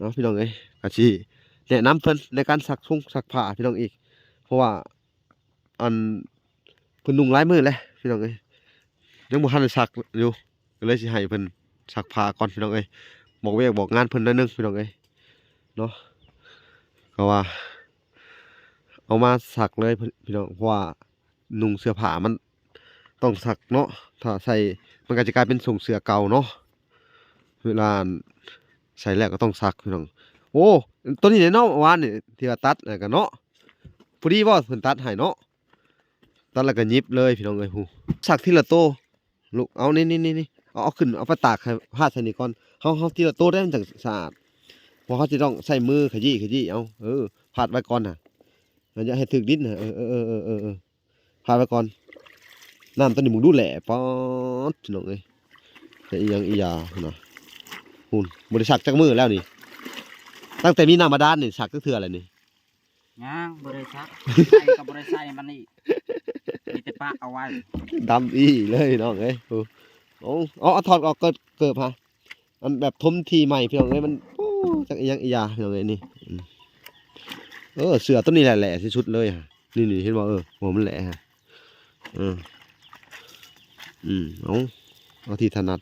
ເນາະພີ່ນ້ອງເອີຍ. ກໍຊິແນະນຳເພິ່ນໃນການຊັກຊົງຊັກຜ້າພີ່ນ້ອງອີກ ເພາະວ່າ ອັນ ເພິ່ນນຸ່ງຫຼາຍມື້ແລ້ວພີ່ນ້ອງເອີຍ ຍັງບໍ່ທັນໄດ້ຊັກຢູ່ ກໍເລີຍຊິໃຫ້ເພິ່ນຊັກຜ້າກ່ອນພີ່ນ້ອງເອີຍ. ບອກວຽກບອກງານເພິ່ນໜ້ອຍໜຶ່ງພີ່ນ້ອງເອີຍເນາະ ກໍວ່າເອົາມາຊັກເລີຍພີ່ນ້ອງ ເພາະວ່ານຸ່ງເສື້ອຜ້າມັນຕ້ອງຊັກເນາະ ຖ້າໃສ່ມັນກໍຈະກາຍເປັນຊົງເສື້ອເກົ່າເນາະ. ເວລາໃສ່ແລ້ວກໍຕ້ອງຊັກພີ່ນ້ອງ. ໂອ້ ໂຕນີ້ເນາະ ວານນີ້ທີ່ວ່າຕັດແລ້ວກໍເນາະ ພໍດີບໍ່ເພິ່ນຕັດໃຫ້ເນາະ ຕັດແລ້ວກໍຫຍິບເລີຍພີ່ນ້ອງເອີຍ. ຜູ້ ຊັກທີລະໂຕລູກ ເອົານີ້ໆໆ ເອົາ ເອົາຂຶ້ນ ເອົາໄປຕາກໃຫ້ພາດໃສ່ນີ້ກ່ອນ ເຮົາ ເຮົາທີລະໂຕໄດ້ ມັນຈັ່ງສະອາດ ເພາະເຮົາຊິຕ້ອງໃຊ້ມືຂະຢີ້ ຂະຢີ້ເອົາ ເອີ ພາດໄວ້ກ່ອນນະ ແລ້ວຢ່າໃຫ້ຖືກດິນນະ ເອີໆໆໆ ພາດໄວ້ກ່ອນ. ນ້ຳຕົວນີ້ມຶງດູແຫຼະ ປອດ ພີ່ນ້ອງເອີຍ ແຕ່ອີ່ຫຍັງອີ່ຫຍາພຸ້ນນະ ພຸ້ນ ບໍ່ໄດ້ຊັກຈັກມື້ແລ້ວນີ້ ຕັ້ງແຕ່ມີນ້ຳບາດານນີ້ ຊັກຈັກເທື່ອແລ້ວນີ້? ຍັງບໍ່ໄດ້ຊັກ ໃສ່ກໍບໍ່ໄດ້ໃສ່ມັນອີກ ມີແຕ່ປະເອົາໄວ້ ດຳອີ່ເລີຍພີ່ນ້ອງເອີຍ. ໂອ້ ເອົາ ເອົາ ເອົາ ຖອດອອກເກີບ ເກີບຫາ ອັນແບບຖົມທີ່ໃໝ່ພີ່ນ້ອງເອີຍ ມັນ ໂອ້ ຈັກອີ່ຫຍັງອີ່ຫຍາພີ່ນ້ອງເອີຍ ນີ້ ອືມ ເອີ ເສື້ອຕົວນີ້ແຫຼະ ແຫຼະທີ່ສຸດເລີຍຫາ ນີ້ໆ ເຫັນບໍ່ ເອີ ຫົວມັນແຫຼະຫາ ເອີ ອືມ ເອົາ ເອົາທີ່ຖະໜັດ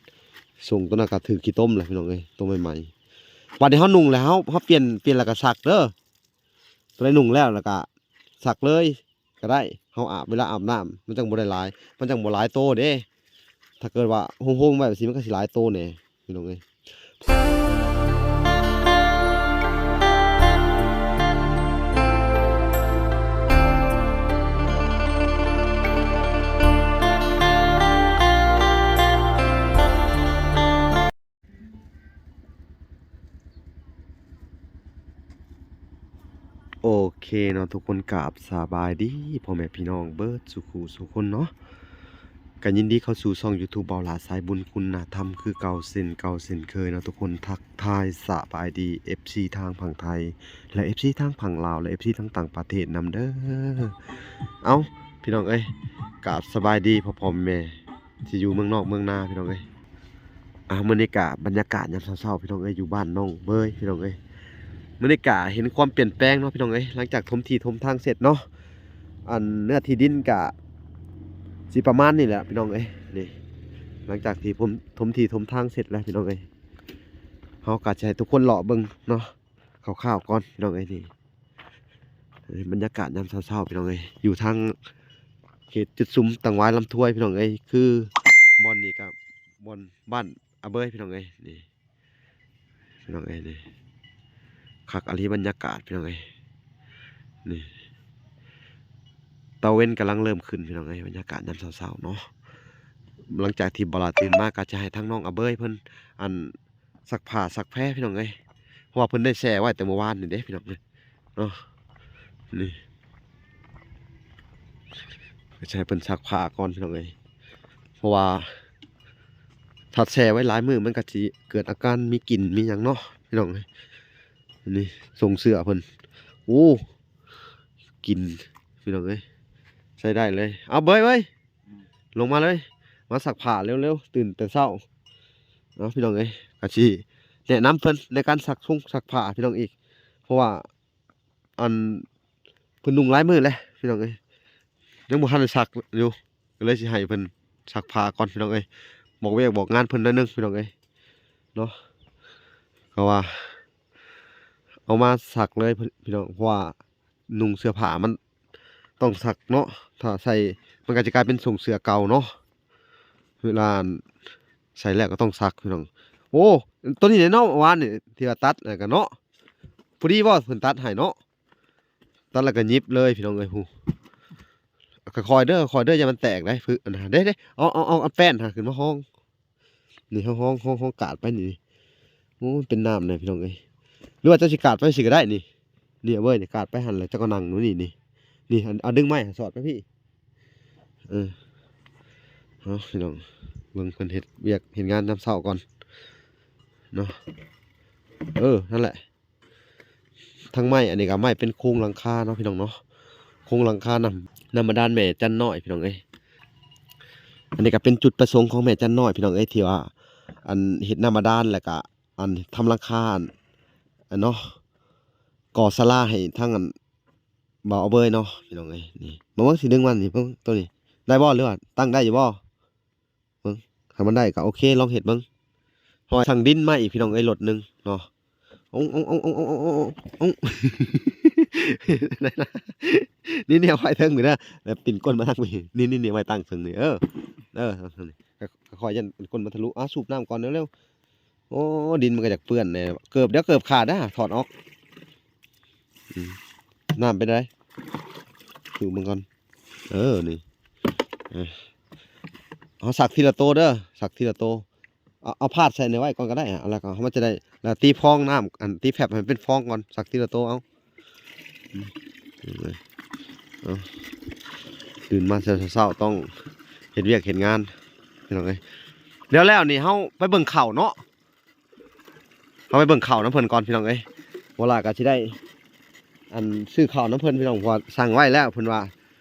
ຊົງຕົວນັ້ນກໍຖືກຂີ້ຕົມແຫຼະພີ່ນ້ອງເອີຍ ຕົວໃໝ່ໆ. ບາດນີ້ເຮົານຸ່ງແລ້ວ ເຮົາ ເຮົາປ່ຽນ ປ່ຽນແລ້ວກໍຊັກເດີ ຕົວໃດນຸ່ງແລ້ວ ແລ້ວກໍຊັກເລີຍ ກໍໄດ້ ເຮົາອາບ ເວລາອາບນ້ຳ ມັນຈັ່ງບໍ່ໄດ້ຫຼາຍ ມັນຈັ່ງບໍ່ຫຼາຍໂຕເດ້. ຖ້າເກີດວ່າໂຮງໆໄວ້ແບບຊີ້ ມັນກໍຊິຫຼາຍໂຕແດ່ພີ່ນ້ອງເອີຍ. ໂອເຄເນາະທຸກຄົນ ກາບສະບາຍດີພໍ່ແມ່ພີ່ນ້ອງເບິດສູ່ຄູ່ສູ່ຄົນເນາະ ກໍຍິນດີເຂົ້າສູ່ຊ່ອງຢູທູບເບົາຫຼ້າສາຍບຸນຄຸນນະທຳ ຄືເກົ່າເຊັ່ນເກົ່າເຊັ່ນເຄີຍເນາະທຸກຄົນ. ທັກທາຍສະບາຍດີເອັຟຊີທາງຝັ່ງໄທ ແລະ ເອັຟຊີທາງຝັ່ງລາວ ແລະ ເອັຟຊີທາງຕ່າງປະເທດນຳເດີ. ເອົ້າ ພີ່ນ້ອງເອີຍ ກາບສະບາຍດີພໍ່ໆແມ່ ທີ່ຢູ່ເມືອງນອກເມືອງນາພີ່ນ້ອງເອີຍ. ອ່າ ມື້ນີ້ກະບັນຍາກາດຍາມເຊົ້າໆ ພີ່ນ້ອງເອີຍ ຢູ່ບ້ານນ້ອງເບີຍພີ່ນ້ອງເອີຍ. ມື້ນີ້ກະເຫັນຄວາມປ່ຽນແປງເນາະພີ່ນ້ອງເອີຍ ຫຼັງຈາກຖົມທີ່ຖົມທາງເສັດເນາະ. ອັນເນື້ອທີ່ດິນກະຊິປະມານນີ້ແຫຼະພີ່ນ້ອງເອີຍ ນີ້ ຫຼັງຈາກທີ່ຜົມຖົມທີ່ຖົມທາງເສັດແລ້ວພີ່ນ້ອງເອີຍ. ເຮົາກະຈະໃຫ້ທຸກຄົນເລາະເບິ່ງເນາະ ຄ່າວໆກ່ອນພີ່ນ້ອງເອີຍ. ນີ້ ເອີ ບັນຍາກາດຍາມເຊົ້າໆ ພີ່ນ້ອງເອີຍ ຢູ່ທາງເຂດຈຸດຊຸມຕັງຫວາຍລຳຖ້ວຍພີ່ນ້ອງເອີຍ. ຄືບ່ອນນີ້ກໍບ່ອນບ້ານອາເບີຍພີ່ນ້ອງເອີຍ ນີ້ພີ່ນ້ອງເອີຍ ນີ້ຄັກອີ່ຫຼີບັນຍາກາດພີ່ນ້ອງເອີຍ. ນີ້ຕາເວັນກຳລັງເລີ່ມຂຶ້ນພີ່ນ້ອງເອີຍ ບັນຍາກາດຍາມເຊົ້າໆເນາະ. ຫຼັງຈາກທີ່ບໍ່ຫຼາຍຕື່ນມາ ກໍຈະໃຫ້ທາງນ້ອງອາເບີຍເພິ່ນ ອັນ ຊັກຜ້າຊັກແພພີ່ນ້ອງເອີຍ ເພາະວ່າເພິ່ນໄດ້ແຊ່ໄວ້ແຕ່ມື້ວານນີ້ເດ້ພີ່ນ້ອງເອີຍເນາະ. ນີ້ ໃຫ້ເພິ່ນຊັກຜ້າກ່ອນພີ່ນ້ອງເອີຍ ເພາະວ່າຖ້າແຊ່ໄວ້ຫຼາຍມື້ມັນກໍຊິເກີດອາການມີກິ່ນມີຫຍັງເນາະພີ່ນ້ອງເອີຍ. ນີ້ ຊົງເສື້ອເພິ່ນ ໂອ້ ກິ່ນພີ່ນ້ອງເອີຍ ໃຊ້ໄດ້ເລີຍ. ເອົາເບີຍເວີຍ ອືມ ລົງມາເລີຍ ມາຊັກຜ້າເລັວໆ ຕື່ນແຕ່ເຊົ້າເນາະພີ່ນ້ອງເອີຍ. ກໍຊິແນະນຳເພິ່ນໃນການຊັກຊົງຊັກຜ້າພີ່ນ້ອງອີກ ເພາະວ່າ ອັນ ເພິ່ນນຸ່ງຫຼາຍມື້ແລ້ວພີ່ນ້ອງເອີຍ ຍັງບໍ່ທັນໄດ້ຊັກຢູ່ ກໍເລີຍຊິໃຫ້ເພິ່ນຊັກຜ້າກ່ອນພີ່ນ້ອງເອີຍ. ບອກວຽກບອກງານເພິ່ນໜ້ອຍໜຶ່ງພີ່ນ້ອງເອີຍເນາະ ກໍວ່າເອົາມາຊັກເລີຍພີ່ນ້ອງ ເພາະວ່າ ນຸ່ງເສື້ອຜ້າມັນຕ້ອງຊັກເນາະ ຖ້າໃສ່ມັນກໍຈະກາຍເປັນຊົງເສື້ອເກົ່າເນາະ. ເວລາໃສ່ແລ້ວກໍຕ້ອງຊັກພີ່ນ້ອງ. ໂອ້ ໂຕນີ້ເນາະ ວານນີ້ທີ່ວ່າຕັດແລ້ວກໍເນາະ ພໍດີບໍ່ເພິ່ນຕັດໃຫ້ເນາະ ຕັດແລ້ວກໍຫຍິບເລີຍພີ່ນ້ອງເອີຍ. ຜູ້ ຄ່ອຍໆເດີ ຄ່ອຍໆເດີ ຢ່າມັນແຕກໄດ໋ ຝຶກອັນນັ້ນເດ້ ເດ້ ເອົາ ເອົາ ເອົາ ເອົາແປ້ນຫາຂຶ້ນມາຮອງ. ນີ້ເຮົາຮ້ອງ ຮ້ອງ ຮ້ອງກາດໄປນີ້ ໂອ້ ມັນເປັນນ້ຳແດ່ພີ່ນ້ອງເອີຍ. ຫຼືວ່າເຈົ້າຊິກາດໄປຊີ້ກໍໄດ້ນີ້ ນີ້ເວີຍ ນີ້ກາດໄປຫັ້ນແຫຼະ ເຈົ້າກໍນັ່ງຢູ່ນີ້ ນີ້ ນີ້ ເອົາດຶງໄມ້ສອດໄປພີ້. ເອີ ເອົາພີ່ນ້ອງ ເບິ່ງເພິ່ນເຮັດວຽກເຮັດງານຍາມເຊົ້າກ່ອນເນາະ. ເອີ ນັ້ນແຫຼະ. ທັງໄມ້ ອັນນີ້ກໍໄມ້ເປັນໂຄງຫຼັງຄາເນາະພີ່ນ້ອງເນາະ ໂຄງຫຼັງຄານ້ຳ ນ້ຳບາດານແມ່ຈັນນ້ອຍພີ່ນ້ອງເອີຍ. ອັນນີ້ກໍເປັນຈຸດປະສົງຂອງແມ່ຈັນນ້ອຍພີ່ນ້ອງເອີຍ ທີ່ວ່າ ອັນ ເຮັດນ້ຳບາດານ ແລ້ວກໍ ອັນ ທຳຫຼັງຄາ ອັນ ອັນເນາະ ກໍ່ສາລາໃຫ້ທາງອັນ ບໍ່ເອົາເບີຍເນາະ ພີ່ນ້ອງເອີຍ. ນີ້ ເບິ່ງ ເບິ່ງ ຊິດຶງມັນນີ້ ເບິ່ງໂຕນີ້ ໄດ້ບໍ່ ຫຼືວ່າຕັ້ງໄດ້ຢູ່ບໍ່? ເບິ່ງ ຖ້າມັນໄດ້ກໍໂອເຄ ລອງເຮັດເບິ່ງ. ເພາະວ່າສັ່ງດິນມາອີກ ພີ່ນ້ອງເອີຍ ລົດໜຶ່ງເນາະ. ອົງ ອົງ ນີ້ໆ ໄວ້ເທິງນີ້ເດີ ແບບປິ່ນກົ້ນມາທາງນີ້ ນີ້ໆ ໄວ້ຕັ້ງເທິງນີ້ ເອີ ເອີ ຄ່ອຍໆ ຢ້ານກົ້ນມັນທະລຸ. ອ່າ ສູບນ້ຳກ່ອນເລັວໆ. ໂອ້ ດິນມັນກໍຢາກເປື້ອນແດ່ ເກີບ ດຽວເກີບຂາດເດີ ຖອດອອກ. ອືມ ນ້ຳເປັນໃດ? ດູເບິ່ງກ່ອນ. ເອີ ນີ້ ເອີ ເຮົາສັກທີລະໂຕເດີ ສັກທີລະໂຕ. ເອົາ ເອົາພາດໃສ່ໃນໄວ້ກ່ອນກໍໄດ້ ແລ້ວກໍມັນຈະໄດ້ ແລ້ວຕີຟອງນ້ຳ ອັນ ຕີແຟັບໃຫ້ມັນເປັນຟອງກ່ອນ ສັກທີລະໂຕເອົາ. ອືມ ເອົາ ຕື່ນມາແຕ່ເຊົ້າຕ້ອງເຮັດວຽກເຮັດງານ ພີ່ນ້ອງເອີຍ. ແລ້ວ ແລ້ວນີ້ເຮົາໄປເບິ່ງເຂົ້າເນາະ ເຮົາໄປເບິ່ງເຂົ້ານຳເພິ່ນກ່ອນ ພີ່ນ້ອງເອີຍ. ບໍ່ຫຼາຍກໍຊິໄດ້ ອັນ ຊື້ເຂົ້ານຳເພິ່ນ ພີ່ນ້ອງ ເພາະວ່າສັ່ງໄວ້ແລ້ວ ເພິ່ນວ່າ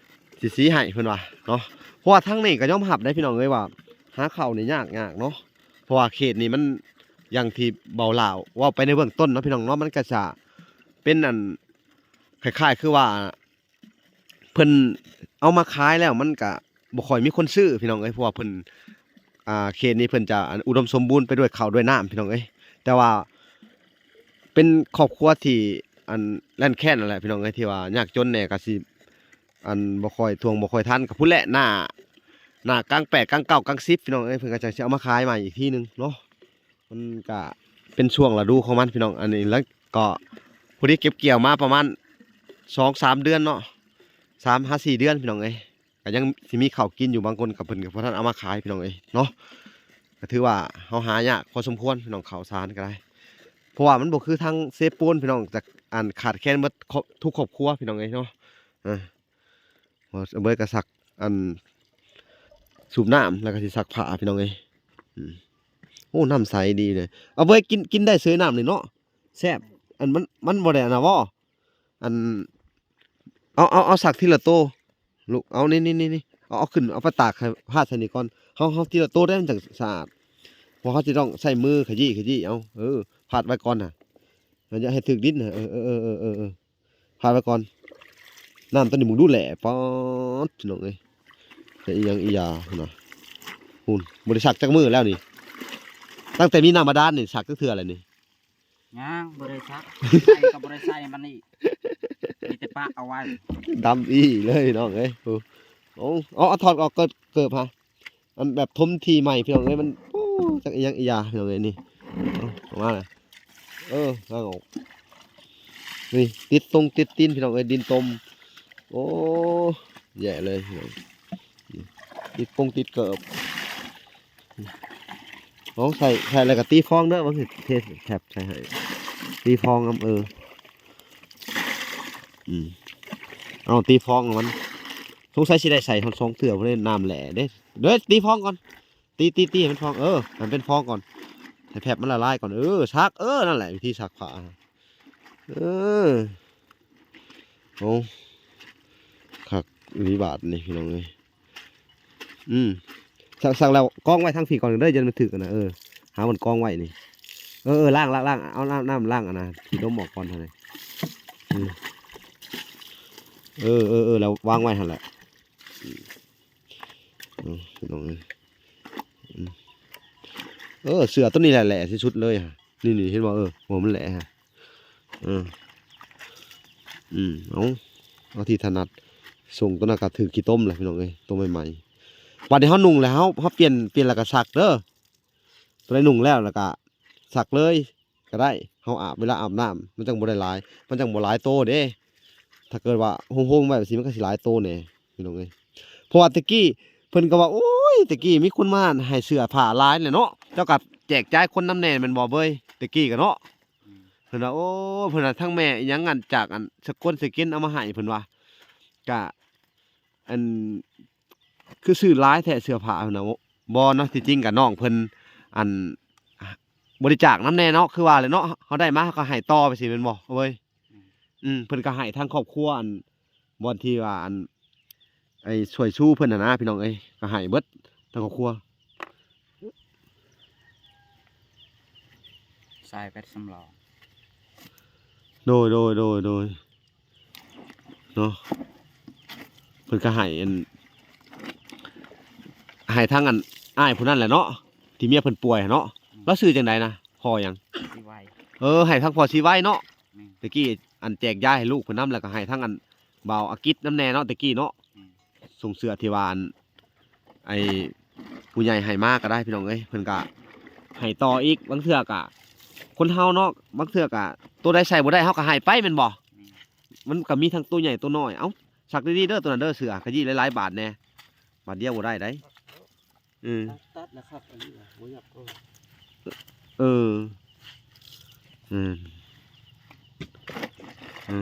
ຊິ ຊິໃຫ້ ເພິ່ນວ່າເນາະ. ເພາະວ່າທາງນີ້ກໍຍອມຮັບໄດ໋ ພີ່ນ້ອງເອີຍ ວ່າຫາເຂົ້ານີ້ຍາກ ຍາກເນາະ. ເພາະວ່າເຂດນີ້ມັນ ຢ່າງທີ່ເບົາຫຼ້າເວົ້າໄປໃນເບື້ອງຕົ້ນເນາະ ພີ່ນ້ອງເນາະ ມັນກໍຈະເປັນ ອັນ ຄ້າຍໆ ຄືວ່າ ເພິ່ນເອົາມາຂາຍແລ້ວມັນກະບໍ່ຄ່ອຍມີຄົນຊື້ ພີ່ນ້ອງເອີຍ. ເພາະວ່າເພິ່ນ ອ່າ ເຂດນີ້ເພິ່ນຈະ ອັນ ອຸດົມສົມບູນໄປດ້ວຍເຂົ້າດ້ວຍນ້ຳ ພີ່ນ້ອງເອີຍ. ແຕ່ວ່າເປັນຄອບຄົວທີ່ ອັນ ແລ່ນແຄ້ນນັ້ນແຫຼະ ພີ່ນ້ອງເອີຍ ທີ່ວ່າຍາກຈົນແດ່ ກະຊິ ອັນ ບໍ່ຄ່ອຍທ່ວງບໍ່ຄ່ອຍທັນ ກະພຸ້ນແຫຼະ ໜ້າ ໜ້າກາງແປດ ກາງເກົ້າ ກາງສິບ ພີ່ນ້ອງເອີຍ ເພິ່ນກະຈັ່ງຊິເອົາມາຂາຍໃໝ່ອີກທີໜຶ່ງເນາະ. ມັນກະເປັນຊ່ວງລະດູຂອງມັນ ພີ່ນ້ອງ. ອັນນີ້ ແລ້ວກໍພໍດີເກັບກ່ຽວມາປະມານສອງສາມເດືອນເນາະ ສາມຫາສີ່ເດືອນ ພີ່ນ້ອງເອີຍ ກໍຍັງຊິມີເຂົ້າກິນຢູ່. ບາງຄົນກໍເພິ່ນກໍບໍ່ທັນເອົາມາຂາຍ ພີ່ນ້ອງເອີຍເນາະ. ກໍຖືວ່າເຮົາຫາຍາກພໍສົມຄວນ ພີ່ນ້ອງ ເຂົ້າສານກໍໄດ້ ເພາະວ່າມັນບໍ່ຄືທາງເຊໂປນ ພີ່ນ້ອງ ຈະ ອັນ ຂາດແຄນໝົດ ຄອບ ທຸກຄອບຄົວ ພີ່ນ້ອງເອີຍເນາະ. ເອີ ເບີຍກໍຊັກ ອັນ ສູບນ້ຳ ແລ້ວກໍຊິຊັກຜ້າ ພີ່ນ້ອງເອີຍ. ອືມ ໂອ້ ນ້ຳໃສດີເລີຍ. ເອົາ ເບີຍ ກິນ ກິນໄດ້ເສີຍນ້ຳນີ້ເນາະ ແຊບ. ອັນ ມັນ ມັນບໍ່ໄດ້ອັນນັ້ນບໍ່? ອັນ ເອົາ ເອົາ ເອົາ ຊັກທີລະໂຕ ລູກ ເອົາ ນີ້ໆໆ ເອົາ ເອົາຂຶ້ນ ເອົາໄປຕາກໃຫ້ ພາດໃສ່ນີ້ກ່ອນ. ເຮົາ ເຮົາທີລະໂຕໄດ້ ມັນຈັ່ງສະອາດ ເພາະເຮົາຈະຕ້ອງໃຊ້ມືຂະຢີ້ ຂະຢີ້ເອົາ. ເອີ ພາດໄວ້ກ່ອນນະ ແລ້ວຢ່າໃຫ້ຖືກດິນນະ. ເອີ ເອີ ພາດໄວ້ກ່ອນ. ນ້ຳຕົວນີ້ມຶງດູແຫຼະ ປາດ ພີ່ນ້ອງເອີຍ ແຕ່ອີ່ຫຍັງອີ່ຫຍາພຸ້ນນະ. ພຸ້ນ ບໍ່ໄດ້ຊັກຈັກມື້ແລ້ວນີ້ ຕັ້ງແຕ່ມີນ້ຳບາດານນີ້ ຊັກຈັກເທື່ອແລ້ວນີ້? ຍັງບໍ່ໄດ້ຊັກ ໃສ່ກໍບໍ່ໄດ້ໃສ່ມັນອີກ ມີແຕ່ປະເອົາໄວ້ ດຳອີ່ເລີຍ ພີ່ນ້ອງເອີຍ. ໂອ້ ເອົາ ເອົາ ຖອດອອກເກີບ ເກີບຫາ ອັນແບບຖົມທີ່ໃໝ່ ພີ່ນ້ອງເອີຍ ມັນ ໂອ້ ຈັກອີ່ຫຍັງອີ່ຫຍາ ພີ່ນ້ອງເອີຍ. ນີ້ ເອົາ ເອົາມາລະ ເອີ ລ້າງອອກ. ນີ້ ຕິດຕົງຕິດຕີນ ພີ່ນ້ອງເອີຍ ດິນຕົມ. ໂອ້ ແຍ່ເລີຍ ພີ່ນ້ອງ ຕິດປົງຕິດເກີບ. ເອົາ ໃສ່ ໃສ່ແລ້ວກໍຕີຟອງເດີ ເບິ່ງ ເທແທັບໃສ່ໃຫ້ ຕີຟອງນຳ. ເອີ ອືມ ເອົາ ຕີຟອງມັນ ສົງໄສຊິໄດ້ໃສ່ຮອດສອງເທື່ອພຸ້ນເດ້ ນ້ຳແຫຼະເດ້. ເດີ ຕີຟອງກ່ອນ ຕີ ຕີ ຕີໃຫ້ມັນຟອງ ເອີ ໃຫ້ມັນເປັນຟອງກ່ອນ ໃຫ້ແຟັບມັນລະລາຍກ່ອນ. ເອີ ຊັກ ເອີ ນັ້ນແຫຼະວິທີຊັກຜ້າ. ເອີ ໂອ້ ຄັກອີ່ຫຼີບາດນີ້ ພີ່ນ້ອງເອີຍ. ອືມ ຊັກ ຊັກແລ້ວກອງໄວ້ທາງພີ້ກ່ອນເດີ ຢ່າໃຫ້ມັນຖືກອັນນະ. ເອີ ຫາບ່ອນກອງໄວ້ນີ້. ເອີ ເອີ ລ້າງ ລ້າງ ລ້າງ ເອົານ້ຳ ນ້ຳລ້າງອັນນະ ຂີ້ຕົມອອກກ່ອນຫັ້ນ. ເອີ ເອີ ເອີ ເອີ ແລ້ວວາງໄວ້ຫັ້ນແຫຼະ. ອືມ ເອີ ພີ່ນ້ອງເອີຍ ອືມ ເອີ ເສື້ອຕົວນີ້ແຫຼະ ແຫຼະທີ່ສຸດເລີຍ. ນີ້ໆ ເຫັນບໍ່? ເອີ ຫົວມັນແຫຼະ. ເອີ ອືມ ເອົາ ເອົາທີ່ຖະໜັດ. ສົ່ງຕົວນັ້ນກໍຖືກຂີ້ຕົມແຫຼະ ພີ່ນ້ອງເອີຍ ຕົວໃໝ່ໆ. ບາດນີ້ເຮົານຸ່ງແລ້ວ ເຮົາ ເຮົາປ່ຽນ ປ່ຽນແລ້ວກໍຊັກເດີ. ຕົວໃດນຸ່ງແລ້ວ ແລ້ວກໍຊັກເລີຍກໍໄດ້. ເຮົາອາບ ເວລາອາບນ້ຳ ມັນຈັ່ງບໍ່ໄດ້ຫຼາຍ ມັນຈັ່ງບໍ່ຫຼາຍໂຕເດ້. ຖ້າເກີດວ່າໂຮງໆໄວ້ແບບຊີ້ ມັນກໍຊິຫຼາຍໂຕແດ່ ພີ່ນ້ອງເອີຍ. ເພາະວ່າແຕ່ກີ້ເພິ່ນກໍວ່າ ໂອ້ຍ ແຕ່ກີ້ມີຄົນມາໃຫ້ເສື້ອຜ້າຫຼາຍແຫຼະເນາະ ເຈົ້າກໍແຈກຈ່າຍຄົນນຳແດ່ແມ່ນບໍ່ເບີຍ? ແຕ່ກີ້ກໍເນາະ ອືມ ເພິ່ນວ່າ ໂອ້ ເພິ່ນວ່າທັງແມ່ອີ່ຫຍັງ ອັນ ຈາກ ອັນ ສະກົນ ສະເກັນ ເອົາມາໃຫ້ ເພິ່ນວ່າ ກະ ອັນ ຄືຊື້ຫຼາຍແທ້ເສື້ອຜ້າຫັ້ນນະ. ບໍ່ເນາະ ທີ່ຈິງກະນ້ອງເພິ່ນ ອັນ ບໍລິຈາກນຳແດ່ເນາະ ຄືວ່າແຫຼະເນາະ ເຮົາໄດ້ມາເຮົາກໍໃຫ້ຕໍ່ໄປຊີ້ແມ່ນບໍ່ເວີຍ? ອືມ ເພິ່ນກໍໃຫ້ທາງຄອບຄົວ ອັນ ບ່ອນທີ່ວ່າ ອັນ ໄອ້ຊ່ວຍຊູເພິ່ນຫັ້ນນະ ພີ່ນ້ອງເອີຍ ກໍໃຫ້ເບິດທັງຄອບຄົວ. ສາຍແບັດສຳລອງ ໂດຍ ໂດຍ ໂດຍ ໂດຍ ເນາະ ເພິ່ນກໍໃຫ້ອັນ ໃຫ້ທາງອັນອ້າຍຜູ້ນັ້ນແຫຼະເນາະ ທີ່ເມຍເພິ່ນປ່ວຍຫັ້ນເນາະ. ອືມ ລາວຊື່ຈັ່ງໃດນະ? ພໍ່ຫຍັງ? ສີໄວ. ເອີ ໃຫ້ທາງພໍ່ສີໄວເນາະ. ແມ່ນ. ແຕ່ກີ້ອັນແຈກຢາໃຫ້ລູກເພິ່ນນຳ ແລ້ວກໍໃຫ້ທາງອັນບ່າວອາກິດນຳແດ່ເນາະ ແຕ່ກີ້ເນາະ. ແມ່ນ. ສົ່ງເສື້ອທີ່ວ່າອັນ ໄອ້ຜູ້ໃຫຍ່ໃຫ້ມາກໍໄດ້ພີ່ນ້ອງເອີຍ ເພິ່ນກໍໃຫ້ຕໍ່ອີກ. ບາງເທື່ອກໍຄົນເຮົາເນາະ ບາງເທື່ອກໍໂຕໃດໃສ່ບໍ່ໄດ້ ເຮົາກໍໃຫ້ໄປແມ່ນບໍ່? ແມ່ນ. ມັນກໍມີທັງໂຕໃຫຍ່ໂຕນ້ອຍ. ເອົ້າ ຊັກດີໆເດີ ໂຕນັ້ນເດີ ເສື້ອຂະຢີ້ຫຼາຍໆບາດແດ່ ບາດດຽວບໍ່ໄດ້ໃດ. ເອີ ຕັດ ຕັດລະຄັກ ອັນນີ້ນະ ບໍ່ຢາກ ເອີ ເອີ ເອີ ເອີ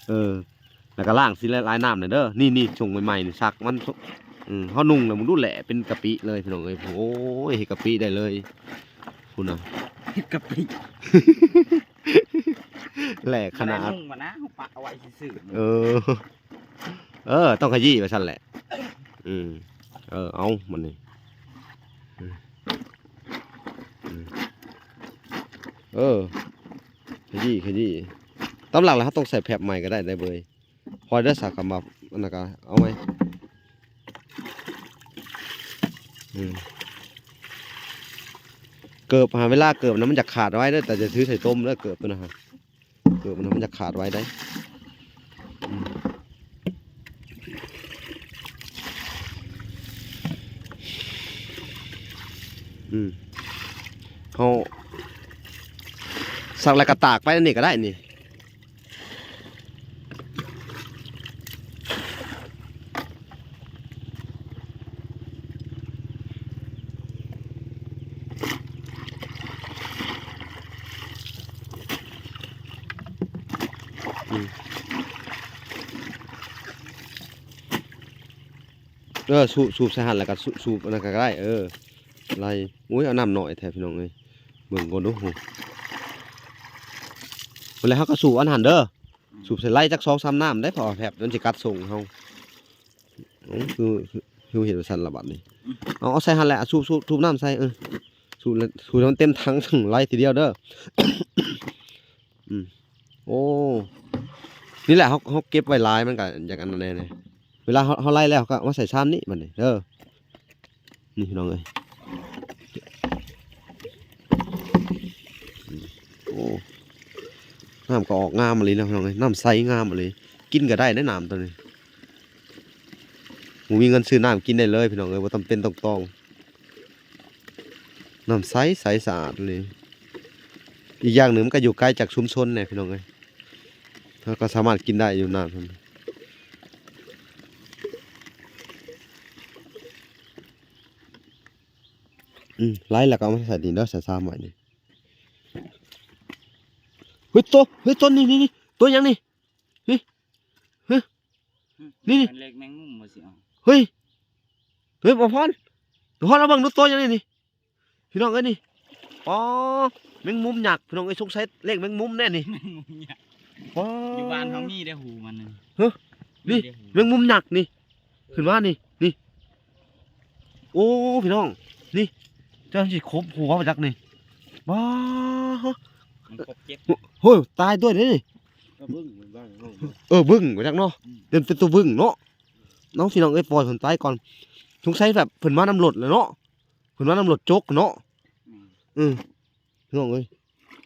ເອີ ແລ້ວກໍລ້າງຊິລະລາຍນ້ຳໜ່ອຍເດີ. ນີ້ໆ ຊົງໃໝ່ໆນີ້ ຊັກມັນ ເອີ ເຮົານຸ່ງແລ້ວ ມຶງດູແຫຼະ ເປັນກະປິເລີຍພີ່ນ້ອງເອີຍ. ໂອ້ຍ ເຮັດກະປິໄດ້ເລີຍ ພຸ້ນນະ ເຮັດກະປິ. ແຫຼະຂະໜາດ ບໍ່ໄດ້ນຸ່ງມານະ ເຮົາປະເອົາໄວ້ຊື່ໆ. ເອີ ເອີ ຕ້ອງຂະຢີ້ວ່າຊັ້ນແຫຼະ. ອືມ ເອີ ເອົາມັນນີ້ ອືມ ເອີ ຂະຢີ້ ຂະຢີ້. ຕາມຫຼັກແລ້ວເຮົາຕ້ອງໃສ່ແຟັບໃໝ່ກໍໄດ້ ໄດ້ເບີຍ. ພໍເດີ ສາກຳມາ ອັນນັ້ນກໍເອົາໃໝ່. ອືມ ເກີບຫາ ເວລາເກີບນະ ມັນຈະຂາດໄວເດີ ແຕ່ຈະຖືໃສ່ຕົມເດີ ເກີບຕົວນັ້ນຫາ ເກີບມັນ ມັນຈະຂາດໄວໄດ໋. ອືມ ອືມ ເຮົາສັກແລ້ວກໍຕາກໄປອັນນີ້ກໍໄດ້ນີ້. ອືມ ເອີ ສູບ ສູບໃສ່ຫັ້ນ ແລ້ວກໍສູບ ສູບອັນນັ້ນກໍໄດ້. ເອີ ໄລ່. ໂອ້ຍ ເອົານ້ຳໜ້ອຍແທ້ພີ່ນ້ອງເອີຍ ເບິ່ງກ່ອນດູ. ແລ້ວເຮົາກໍສູບອັນຫັ້ນເດີ ສູບໃສ່ໄລ່ຈັກສອງສາມນ້ຳໄດ້ ເພາະວ່າແຟັບມັນຊິກັດສົ້ງເຮົາ. ໂອ້ ຄື ຄື ຄືເຮັດວ່າຊັ້ນລະບັດນີ້. ເອົາ ເອົາໃສ່ຫັ້ນແຫຼະ ສູບ ສູບ ສູບນ້ຳໃສ່ ເອີ ສູບ ສູບໃຫ້ມັນເຕັມຖັງ ຈັ່ງໄລ່ທີດຽວເດີ. ອືມ ໂອ້ ນີ້ແຫຼະ ເຮົາ ເຮົາເກັບໄວ້ຫຼາຍ ມັນກໍຢາກອັນນັ້ນແດ່. ເວລາເຮົາ ເຮົາໄລ່ແລ້ວ ເຮົາກໍເອົາມາໃສ່ຊາມນີ້ບັດນີ້ເດີ. ນີ້ພີ່ນ້ອງເອີຍ ໂອ້ ນ້ຳກໍອອກງາມອີ່ຫຼີເນາະພີ່ນ້ອງເອີຍ ນ້ຳໃສງາມອີ່ຫຼີ. ກິນກໍໄດ້ເດ້ນ້ຳຕົວນີ້ ບໍ່ມີເງິນຊື້ນ້ຳກິນໄດ້ເລີຍພີ່ນ້ອງເອີຍ ບໍ່ຈຳເປັນຕ້ອງຕອງ. ນ້ຳໃສ ໃສສະອາດເລີຍ. ອີກຢ່າງໜຶ່ງ ມັນກໍຢູ່ໄກຈາກຊຸມຊົນແດ່ພີ່ນ້ອງເອີຍ ເຮົາກໍສາມາດກິນໄດ້ຢູ່ນ້ຳ. ອືມ ໄລ່ແລ້ວກໍເອົາມາໃສ່ນີ້ເດີ ໃສ່ຊາມໄວ້ນີ້. ເຮີ້ຍ ໂຕ ເຮີ້ຍ ໂຕນີ້ ນີ້ ນີ້ ໂຕຫຍັງນີ້? ນີ້ ເຮີ້ຍ ນີ້ ນີ້ ເລກແມງມຸມບໍ່ຊິເອົາ. ເຮີ້ຍ ເຮີ້ຍ ບໍ່ພອນ ບໍ່ພອນ ລອງເບິ່ງດູ ໂຕຫຍັງນີ້ ນີ້ ພີ່ນ້ອງເອີຍ ນີ້. ອໍ ແມງມຸມຍັກ ພີ່ນ້ອງເອີຍ ສົງໄສເລກແມງມຸມແນ່ນີ້. ແມງມຸມຍັກ ອໍ ຢູ່ບ້ານເຮົາມີເດ້ ຫູມັນນັ້ນ. ຮະ ມີ ນີ້ ເດ້ຫູ ແມງມຸມຍັກນີ້ ຂຶ້ນມານີ້ ນີ້. ໂອ້ ພີ່ນ້ອງ ນີ້ ເຈົ້າຊິຄົບຫົວບໍ່ຈັກນີ້. ວ້າ ມັນຄົບເຈັບ ໂອ້ຍ ຕາຍດ້ວຍເດ້ນີ້. ເອີ ບຶ້ງ ເອີ ບຶ້ງບໍ່ຈັກເນາະ. ອືມ ເປັນ ເປັນຕົວບຶ້ງເນາະ. ເອົາ ພີ່ນ້ອງເອີຍ ປ່ອຍເພິ່ນໄປກ່ອນ ສົງໄສແບບເພິ່ນມານຳລົດແຫຼະເນາະ. ເພິ່ນວ່ານຳລົດຈົກເນາະ. ອືມ ເອີ ພີ່ນ້ອງເອີຍ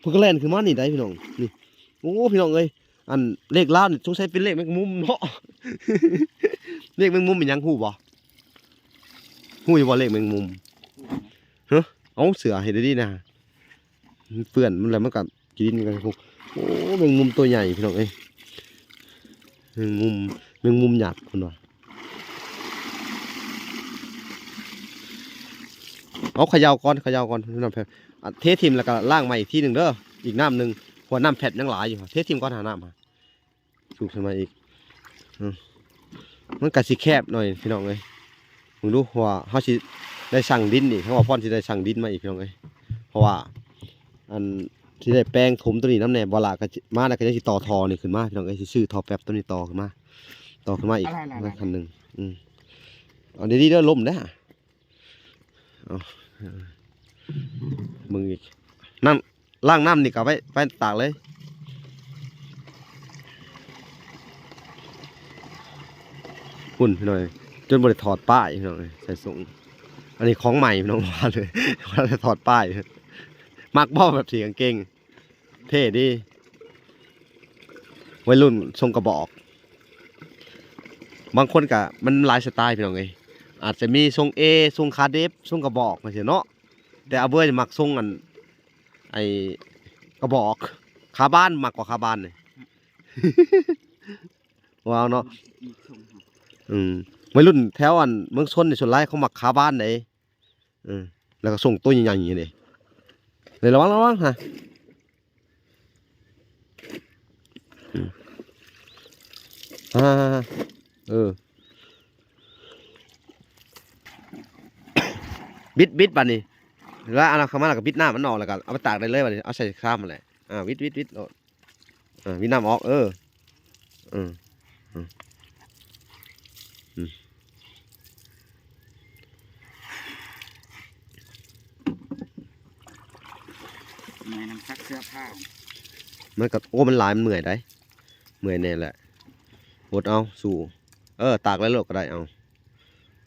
ເພິ່ນກໍແລ່ນຂຶ້ນມານີ້ໄດ໋ພີ່ນ້ອງ ນີ້. ໂອ້ ພີ່ນ້ອງເອີຍ ອັນເລກລາວນີ້ສົງໄສເປັນເລກແມງມຸມເນາະ. ເລກແມງມຸມເປັນຫຍັງ ຮູ້ບໍ່? ຮູ້ຢູ່ບໍ່ເລກແມງມຸມ? ຮະ ເອົາເສື້ອໃຫ້ດີໆນະ ມັນເປື້ອນມັນແລ້ວມັນກໍ ກິນກັນ. ໂອ້ ແມງມຸມຕົວໃຫຍ່ພີ່ນ້ອງເອີຍ ແມງມຸມ ແມງມຸມຍັກເພິ່ນວ່າ. ເອົາເຂົາເຍົາກ່ອນ ເຂົາເຍົາກ່ອນ ນ້ຳແຟດ ເທຖິ້ມແລ້ວກໍລ້າງໃໝ່ອີກທີໜຶ່ງເດີ ອີກນ້ຳໜຶ່ງ ເພາະວ່ານ້ຳແຟດຍັງຫຼາຍຢູ່. ເທຖິ້ມກ່ອນຫານ້ຳ ສູບຂຶ້ນມາອີກ. ເອີ ມັນກໍຊິແຄບໜ້ອຍພີ່ນ້ອງເອີຍ ເບິ່ງດູ ເພາະວ່າເຮົາຊິໄດ້ຊັງດິນອີກ ເຮົາວ່າພອນຊິໄດ້ຊັງດິນມາອີກພີ່ນ້ອງເອີຍ ເພາະວ່າອັນຊິໄດ້ແປງຖົມຕົວນີ້ນຳແດ່. ບໍ່ລະກໍຊິ ມາແລ້ວກໍຍັງຊິຕໍ່ທໍ່ນີ້ຂຶ້ນມາພີ່ນ້ອງເອີຍ ຊິຊື້ທໍ່ແປັບຕົວນີ້ຕໍ່ຂຶ້ນມາ ຕໍ່ຂຶ້ນມາອີກ ອາ ຂັ້ນໜຶ່ງ. ອືມ ເອົາດີໆເດີ ລົ້ມເດ້. ເອົາ ເບິ່ງອີກ ນັ້ນ ລ້າງນ້ຳນີ້ກໍໄວ້ ໄວ້ຕາກເລີຍ ພຸ້ນພີ່ນ້ອງ ຈົນບໍ່ໄດ້ຖອດປ້າຍພີ່ນ້ອງ ໃສ່ສົ່ງ ອັນນີ້ຂອງໃໝ່ພີ່ນ້ອງ ວ່າເລີຍ ວ່າແຕ່ຖອດປ້າຍ ມັກບໍ່ແບບສີກາງເກງ ເທ່ດີ ໄວລຸ້ນຊົງກະບອກ ບາງຄົນກະ ມັນຫຼາຍສະໄຕລ໌ພີ່ນ້ອງເອີຍ ອາດຈະມີຊົງເອ ຊົງຂາເດັບ ຊົງກະບອກຈັ່ງຊີ້ເນາະ ແຕ່ອາເບີຍມັກຊົງອັນ ໄອ້ກະບອກ ຂາບານ ມັກກວ່າຂາບານນີ້ ວ່າເນາະ ອີກຊົງ ອືມ ໄວລຸ້ນແຖວອັນເມືອງຊົນນີ້ ສ່ວນຫຼາຍເຂົາມັກຂາບານເດ້. ເອີ ແລ້ວກໍສົ່ງໂຕໃຫຍ່ໆນີ້ເດ້ ເລີຍລະວັງ ລະວັງຮະ ອືມ ອ່າ ເອີ ບິດ ບິດບາດນີ້ ແລ້ວເອົາເຂົ້າມາ ແລ້ວກໍບິດນ້ຳມັນອອກ ແລ້ວກໍເອົາໄປຕາກໄດ້ເລີຍ ບາດນີ້ເອົາໃສ່ຊາມຫັ້ນແຫຼະ ອ່າ ວິດ ວິດ ວິດໂລດ ອ່າ ວິດນ້ຳອອກ ເອີ ເອີ ອືມ ອືມ ແມ່ນຳຊັກເສື້ອຜ້າ ມັນກໍ ໂອ້ ມັນຫຼາຍ ມັນເມື່ອຍໄດ໋ ເມື່ອຍແດ່ແຫຼະ ອົດເອົາ ສູ້ ເອີ ຕາກໄວ້ໂລດກໍໄດ້ ເອົາ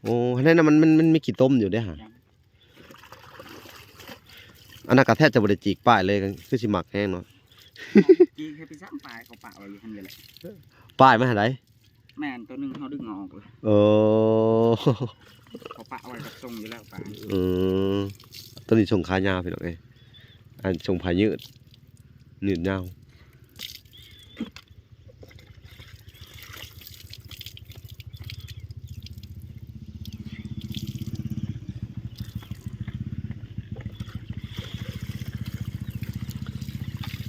ໂອ້ ຫັ້ນນະ ມັນ ມັນ ມັນມີຂີ້ຕົມຢູ່ເດ້ຫະ ອັນນັ້ນກໍແທບຈະບໍ່ໄດ້ຈີກປ້າຍເລີຍ ຄືຊິມັກແຮງເນາະ ຈີກໃຫ້ໄປຊ້ຳ ປ້າຍເຂົາປະໄວ້ຢູ່ຫັ້ນເລີຍແຫຼະ ປ້າຍມາໃຫ້ໃດ ແມ່ນ ໂຕໜຶ່ງເຮົາດຶງເອົາອອກເລີຍ ເອີ ເຂົາປະໄວ້ກັບຊົງຢູ່ແລ້ວ ປ້າຍ ເອີ ໂຕນີ້ຊົງຂາຍາວພີ່ນ້ອງເອີຍ ອັນຊົງຜ້າຍືດ ຍືດຍາວ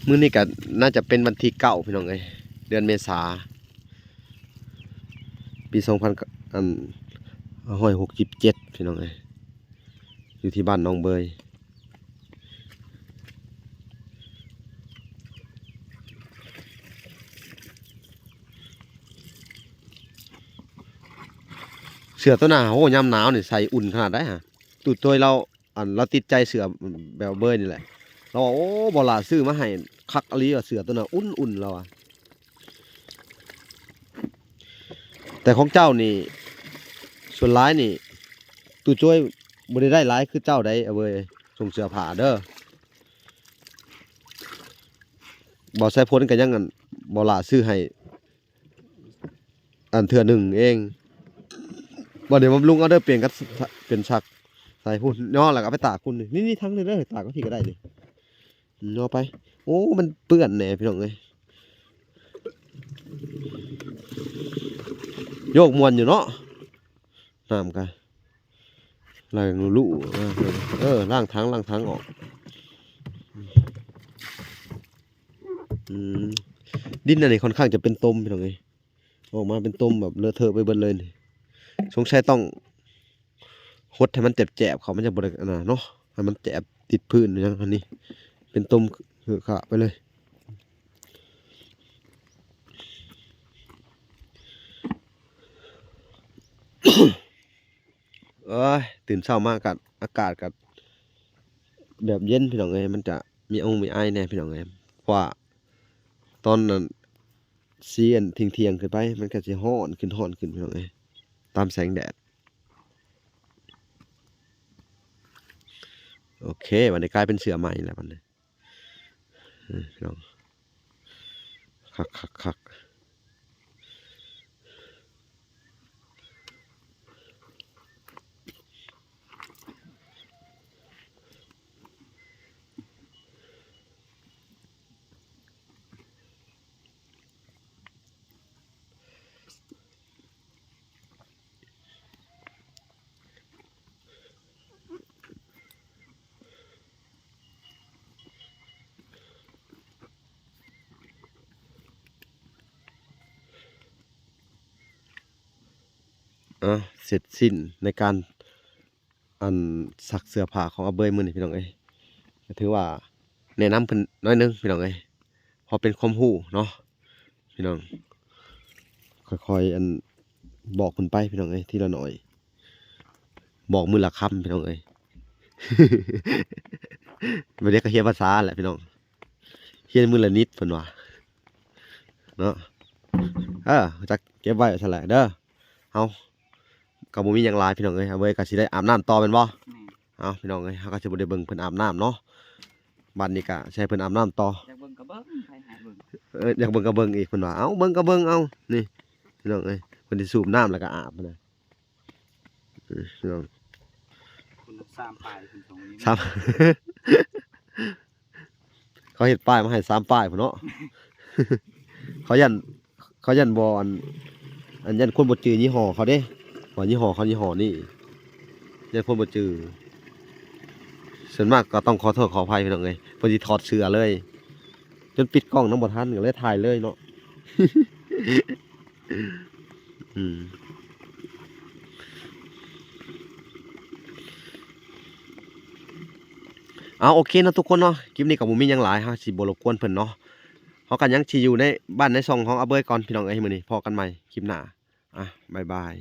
ມື້ນີ້ก็น่าจะเป็นวันที่เก้า พี่น้องเอ้ย เดือนเมษา ปีสองพัน อัน ห้าร้อยหกสิบเจ็ด พี่น้องเอ้ย อยู่ที่บ้านหนองเบย เสื้อตัวหน้า โอ้ ยามหนาวนี่ใส่อุ่นขนาดใด๋หะ ตู้โจยลาว อัน ลาวติดใจเสื้อแบบเบยนี่แหละ ลาวว่า โอ้ บ่าวหล้าซื้อมาให้คักอีหลีว่า เสื้อตัวนั้นอุ่นๆ ลาวว่า แต่ของเจ้านี่ ส่วนหลายนี่ ตู้โจยบ่ได้ได้หลายคือเจ้าใด๋ เอาเบย ส่งเสื้อผ้าเด้อ บ่าวสายฝนก็ยัง อัน บ่าวหล้าซื้อให้ อันเทื่อหนึ่งเอง บัดนี้บำรุงเอาเด้อ เปลี่ยนกับ เปลี่ยนซัก ใส่พุ้น ย่อแล้วก็เอาไปตากพุ้น นี่ นี่ ทั้งนี้เด้อ ตากไว้พี้ก็ได้นี่ ย่อไป โอ้ มันเปื้อนแหน่พี่น้องเอ้ย โยกม่วนอยู่เนาะ น้ำก็ ล้างลู่ๆ เออ ล้างถัง ล้างถังออก อืม ดินอันนี้ค่อนข้างจะเป็นตมพี่น้องเอ้ย ออกมาเป็นตมแบบเลอะเทอะไปเบิดเลยนี่ สงสัยต้องหดให้มันแจบๆ เขา มันจะบ่ได้อันนั้นเนาะ ให้มันแจบติดพื้นอย่างอันนี้ เป็นตมเหือะขะไปเลย เอ้ย ตื่นเช้ามาก็อากาศก็แบบเย็นพี่น้องเอ้ย มันจะมีองมีไอแหน่พี่น้องเอ้ย เพราะว่าตอนนั้น สีอันเที่ยงๆ ขึ้นไป มันก็สิร้อนขึ้น ร้อนขึ้นพี่น้องเอ้ย ตามแสงแดด โอเค บัดนี้กลายเป็นเสื้อใหม่แล้วบัดนี้ เออ พี่น้อง คักๆๆ อ่ะ เสร็จสิ้นในการ อันซักเสื้อผ้าของอาเบยมื้อนี้พี่น้องเอ้ย ก็ถือว่าแนะนำเพิ่นหน่อยหนึ่งพี่น้องเอ้ย พอเป็นความรู้เนาะพี่น้อง ค่อยๆ อันบอกเพิ่นไปพี่น้องเอ้ย ทีละหน่อย บอกมื้อละคำพี่น้องเอ้ย ບັດນີ້ກໍຮຽນພາສາແຫຼະພີ່ນ້ອງ ຮຽນມື້ລະນິດເພິ່ນວ່າເນາະ. ເອີ ຈັກເກັບໄວ້ຊັ້ນແຫຼະເດີ. ເຮົາກໍບໍ່ມີຫຍັງຫຼາຍພີ່ນ້ອງເອີຍ ອາເບີຍກໍຊິໄດ້ອາບນ້ຳຕໍ່ແມ່ນບໍ່? ແມ່ນ. ເອົາ ພີ່ນ້ອງເອີຍ ເຮົາກໍຊິບໍ່ໄດ້ເບິ່ງເພິ່ນອາບນ້ຳເນາະ. ບັດນີ້ກໍຊິໃຫ້ເພິ່ນອາບນ້ຳຕໍ່. ຢາກເບິ່ງກໍເບິ່ງ ໃຜໃຫ້ເບິ່ງ. ເອີ ຢາກເບິ່ງກໍເບິ່ງອີກເພິ່ນວ່າ. ເອົາ ເບິ່ງກໍເບິ່ງເອົາ. ນີ້ພີ່ນ້ອງເອີຍ ເພິ່ນຊິສູບນ້ຳແລ້ວກໍອາບນະ. ເອີ ພີ່ນ້ອງ ເພິ່ນສາມປາຍ ເພິ່ນສອງນີ້ ສາມ ເຂົາເຮັດປ້າຍມາໃຫ້ສາມປາຍພຸ້ນເນາະ. ເຂົາຢ້ານ ເຂົາຢ້ານບໍ່ ອັນ ອັນ ຢ້ານຄົນບໍ່ຈື່ຍີ່ຫໍ້ເຂົາເດ້ ວ່າຍີ່ຫໍ້ເຂົາຍີ່ຫໍ້ນີ້ ຢ້ານຄົນບໍ່ຈື່. ສ່ວນມາກກໍຕ້ອງຂໍໂທດຂໍອະໄພພີ່ນ້ອງເອີຍ ເພິ່ນຊິຖອດເສື້ອເລີຍ ຈົນປິດກ້ອງນຳບໍ່ທັນ ກໍເລີຍຖ່າຍເລີຍເນາະ. ອືມ ເອົາ ໂອເຄເນາະທຸກຄົນເນາະ ຄລິບນີ້ກໍບໍ່ມີຫຍັງຫຼາຍ ເຮົາຊິບໍ່ລົບກວນເພິ່ນເນາະ. ເຮົາກໍຍັງຊິຢູ່ໃນບ້ານໃນຊ່ອງຂອງອາເບີຍກ່ອນ ພີ່ນ້ອງເອີຍ. ມື້ນີ້ພໍ້ກັນໃໝ່ຄລິບໜ້າ ອ່ະ ບາຍບາຍ.